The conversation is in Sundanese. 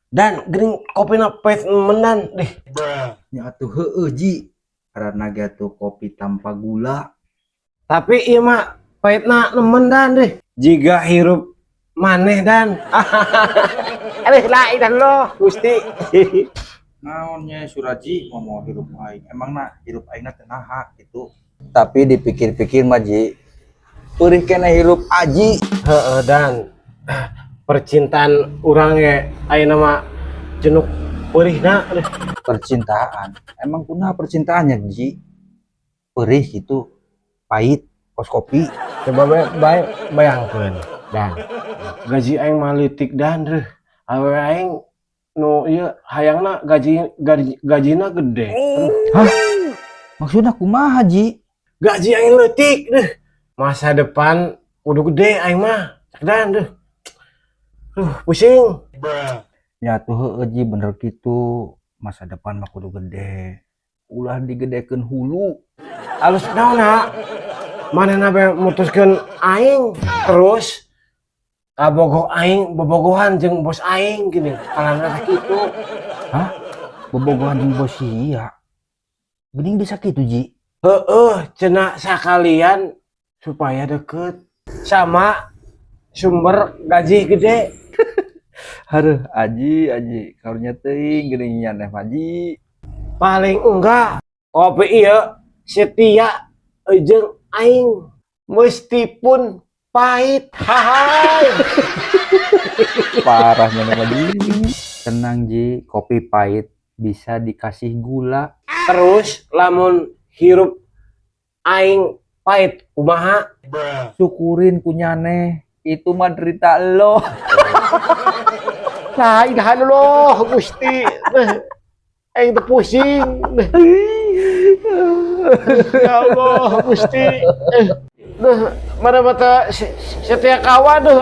Dan geuning kopina pahit menan deh. Nya atuh heueuh, Ji. Karena ge tuh kopi tanpa gula. Tapi ieu mah pahitna nemen, Dan, deh. Jiga hirup maneh, Dan. Aduh, la ilaha illallah, Gusti. Naonnya Suraji ngomong hirup aing. Emang na hirup aing teh naha gitu. Tapi dipikir-pikir mah, Ji, perih keneh hirup Aji. Heeh, Dan percintaan urang ge ayeuna mah jenuk peurihna, aduh. Percintaan. Emang kunaha percintaannya, Ji? Perih gitu. Pahit, kos kopi. Coba bae bae bayangkeun, Dan, gaji aing mah leutik, Dan, reuh. Awewe aing nu ieu hayangna gaji gaji gajina gede. Aduh. Hah? Maksudnya kumaha, Ji? Gaji aing leutik deh. Masa depan kudu gede aing mah. Cek Dan deh. Duh, pusing. Ya tuh heueuh, Ji, bener gitu. Masa depan mah kudu gede. Ulah digedekeun hulu. Alus naon ha? Manehna bae mutuskeun aing terus kabogoh aing bobogohan jeung bos aing gini. Kalana teh kitu. Hah? Bobogohan jeung bos sia. Geuning bisa kitu, Ji? Heeh, cenah sakalian supaya deket sama sumber gaji gede. Haruh, Aji, Aji, karunya teuing geuning nyaneh mah, Ji. Paling enggak kopi ieu setia jeung aing meskipun pahit. Hai. Parah nyaneh mah, Ji. Tenang, Ji, kopi pahit bisa dikasih gula. Terus lamun hirup aing pahit kumaha? Syukurin ku nyaneh, itu mah derita lo. La ilaha illallah, Gusti. Aing teh pusing. Ya Allah, Gusti. Duh, mana mata setia kawan duh.